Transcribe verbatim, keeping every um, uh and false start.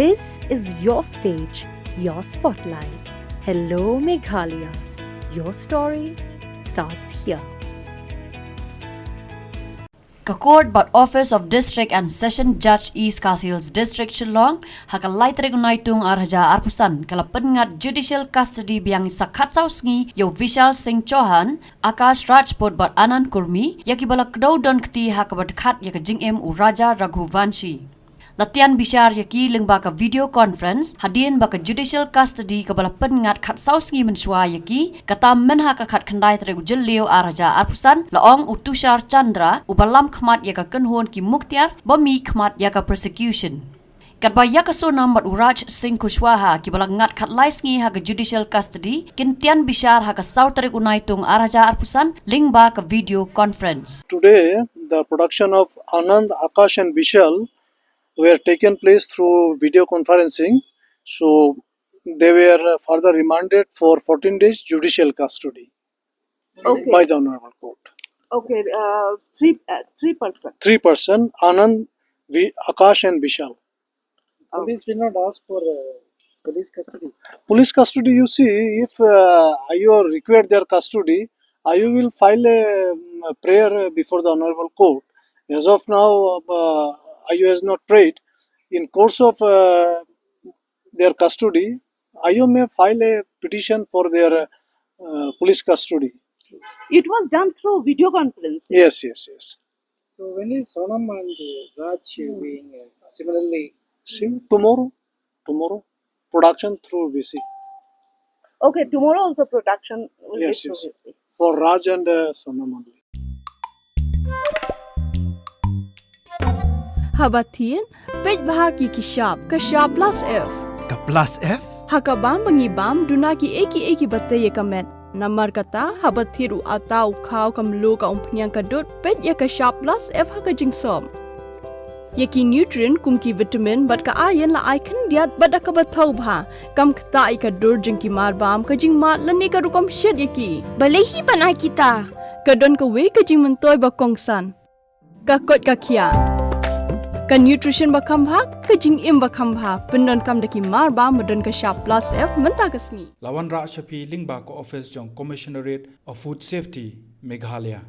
This is your stage, your spotlight. Hello, Meghalaya. Your story starts here. Ka Court bad Office of District and Session Judge East Khasi Hills District Shillong, ha ka lai tarik u Naitung ar hajar arphew san, ka la pynngat judicial custody biang sa khatsaw sngi ïa u Vishal Singh Chauhan, Akash Rajput bad Anand Kurmi, ïa kiba la kdew don kti ha kaba dkhat ïa ka jingim u Raja Raghuvanshi. La tian bishar ïa ki lyngba ka video conference, hadien ba ka judicial custody kaba la pynngat khatsaw sngi mynshuwa ïa ki, kata mynha ka khatkhyndai tarik u Jylliew ar hajar arphew san, la ong u Tushar Chandra, uba lam khmat ïa ka kynhun ki muktiar ba mih khmat ïa ka prosecution. Katba ïa ka Sonam bad u Raj Singh Kushwaha, kiba la ngat khatlai sngi ha ka judicial custody, kin tian bishar ha ka saw tarik u Naitung ar hajar arphew san, lyngba ka video conference. Today, the production of Anand, Akash and Vishal were taken place through video conferencing. So they were, uh, further remanded for fourteen days judicial custody, okay, by the Honorable Court. Okay, uh, three, uh, three person. Three person, Anand, Vi-, Akash and Vishal. Police did not ask for, uh, police custody. Police custody, you see, if, uh, I O required their custody, I O will file a, um, a prayer before the Honorable Court. As of now, uh, I O has not prayed. In course of, uh, their custody, I O may file a petition for their, uh, police custody. It was done through video conference. Yes, yes, yes. So when is Sonam and, uh, Raj, hmm, being, uh, similarly? Sim-, tomorrow, tomorrow, production through V C. Okay, tomorrow also production will be, yes, through, yes, V C. For Raj and, uh, Sonam only. Haba thied, peit bha ki ki shap, ka shap plus F. Ka plus F? Ha ka bam ba ngi bam, duna ki ei ki ei kiba tei ïa ka met. Namar kata, haba thied u atta, u khaw, ka mluh, ka umphniang, ka dud, peit ïa ka shap plus F ha ka jingsop. Ïa ki nutrient kum ki vitamin bad ka iron la ai khyndiat bad da kaba thaw bha. Kam ktah ïa ka dur jong ki marbam, ka jingmad lane ka rukom shet ïa ki. Balei hi ban ai kita? Ka don kawei ka jingmyntoi ba kongsan. Ka koit ka khiah. Ka nutrition ba kham bha, ka jingim ba kham bha. Pyndonkam da ki marbam ba don ka shap plus F mynta ka sngi. La wanrah sha phi lyngba ka office jong Commissionerate of Food Safety, Meghalaya.